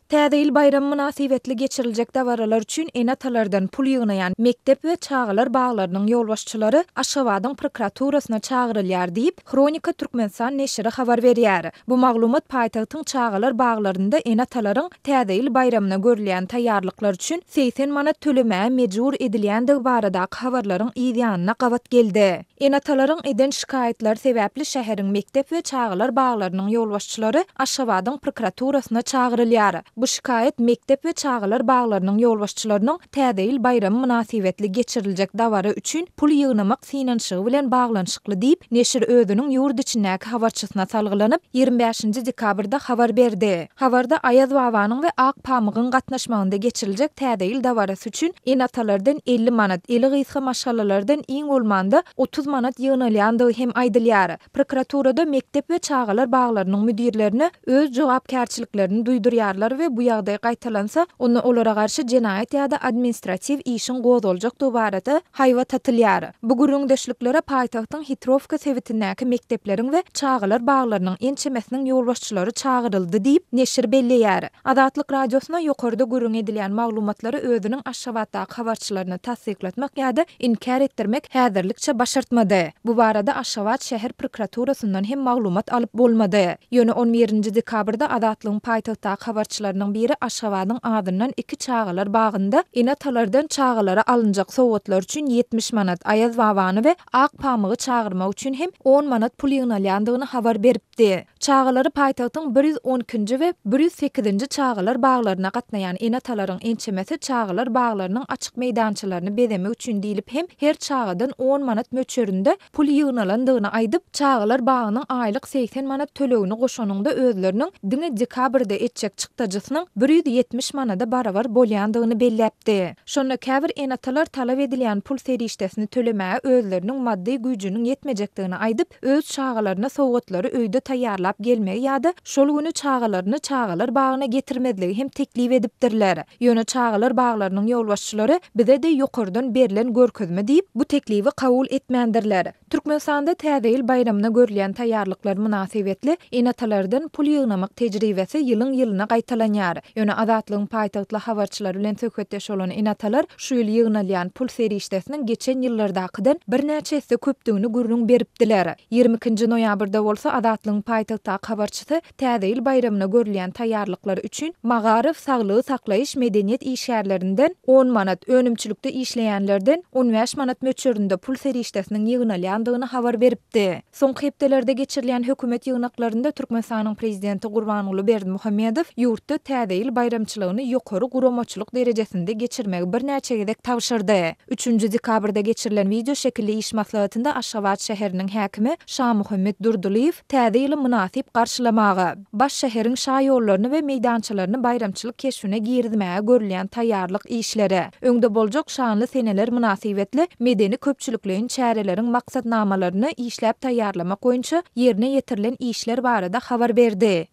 Täze ýyl baýramy mynasybetli geçiriljek dabaralar üçin ene-atalardan pul ýygnaýan mekdep we çagalar baglarynyň ýolbaşçylary Aşgabadyň prokuraturasyna çagyrylýar diýip, Hronika Türkmenistan neşiri habar berýär. Bu maglumat paýtagtyň çagalar baglarynda ene-atalaryň Täze ýyl baýramyna görülýän taýýarlyklar üçin 80 manat tölemäge mejbur edilýändigi baradaky habarlaryň yz ýanyna gabat geldi. Ene-atalaryň eden şikaýatlary sebäpli şäheriň mekdep we çagalar baglarynyň ýolbaşçylary Aşgabadyň prokuraturasyna çagyrylýar. Bu şikaýat mekdep we çagalar baglarynyň ýolbaşçylarynyň Täze ýyl baýramy mynasybetli geçiriljek dabara üçin pul ýygnamak synanyşygy bilen baglanyşykly diýip, neşir özüniň ýurt içindäki habarçysyna salgylanyp, 25-nji dekabrda habar berdi. Habarda Aýaz babanyň we Ak pamygyň gatnaşmagynda geçiriljek Täze ýyl dabarasy üçin ene-atalardan 50 manat, eli gysga maşgalalardan iň bolmanda 30 manat ýygnalýandygy hem aýdylýar. Prokuraturada mekdep we çagalar baglarynyň müdirlerine öz jogapkärçiliklerini duýdurýarlar we bu ýagdaý gaýtalansa, onda olara garşy jenaýat ýa-da administratiw işiň gozgaljakdygy barada haýbat atylýar. Bu gürrüňdeşliklere paýtagtyň Hitrowka sebitindäki mekdepleriň we çagalar baglarynyň ençemesiniň ýolbaşçylary çagyryldy diýip, neşir belleýär. Azatlyk Radiosyna ýokarda gürrüň edilýän maglumatlary özüniň Aşgabatdaky habarçylaryna tassyklatmak ýa-da inkär etdirmek häzirlikçe başartmady. Bu barada Aşgabat şäher prokuraturasyndan hem maglumat alyp bolmady. Ýöne on birinji dekabrda Azatlygyň paýtagtdaky habarçylarynyň biri Aşgabadyň azyndan iki çagalar bagynda ene-atalardan çagalara alynjak sowgatlar üçin 70 manat, Aýaz babany we Ak pamygy çagyrmak üçin hem on manat pul ýygnalýandygyny habar beripdi. Çagalary paýtagtyň 112-nji we 108-nji çagalar baglaryna gatnaýan ene-atalaryň ençemesi çagalar baglarynyň açyk meýdançalaryny bezemek üçin diýlip hem her çagadan on manat möçberinde pul ýygnalandygyny aýdyp, çagalar bagynyň aýlyk 80 manat tölegini goşanyňda özleriniň diňe dekabrda etjek çykdajysynyň 170 manada barabar bolýandygyny belläpdi. Şonda käbir ene-atalar talap edilýän pul serişdesini tölemäge özleriniň maddy güýjüniň ýetmejekdigini aýdyp, öz çagalaryna sowgatlary öýde taýýarlap gelmegi ýa-da şol güni çagalaryny çagalar bagyna getirmezligi hem teklip edipdirler. Ýöne çagalar baglarynyň ýolbaşçylary bize-de ýokardan berlen görkezme diýip, bu teklibi kabul etmändirler. Türkmenistanda Täze ýyl baýramyna görülýän taýýarlyklar mynasybetli ene-atalardan pul ýygnamak tejribesi ýylyň-ýylyna gaýtalanýar. Ýöne Azatlygyň paýtagtly habarçylary bilen söhbetdeş bolan ene-atalar şu ýyl ýygnalýan pul serişdesiniň geçen ýyllardakydan birnäçe esse köpdügini gürrüň beripdiler. 22-nji noýabrda bolsa Azatlygyň paýtagtdaky habarçysy Täze ýyl baýramyna görülýän taýýarlyklar üçin magaryf, saglygy saklaýyş, medeniýet işgärlerinden on manat, önümçilikde işleýänlerden 15 manat möçberinde pul serişdesiniň ýygnalýandygyny habar beripdi. Soňky hepdelerde geçirilýän hökümet ýygnaklarynda Türkmenistanyň Prezidenti Gurbanguly Berdimuhamedow ýurtda Täze ýyl baýramçylygyny ýokary guramaçylyk derejesinde geçirmegi birnäçe gezek tabşyrdy. Üçünji dekabrda geçirilen wideoşekilli iş maslahatynda Aşgabat şäheriniň häkimi Şamuhammet Durdylyýew Täze ýyly mynasyp garşylamaga, baş şäheriň şaýollaryny we meýdançalaryny baýramçylyk keşbine girizmäge görülýän taýýarlyk işleri, öňde boljak şanly seneler mynasybetli medeni-köpçülikleýin çäreleriň maksatnamalaryny işläp taýýarlamak boýunça ýerine ýetirilen işler barada habar berdi.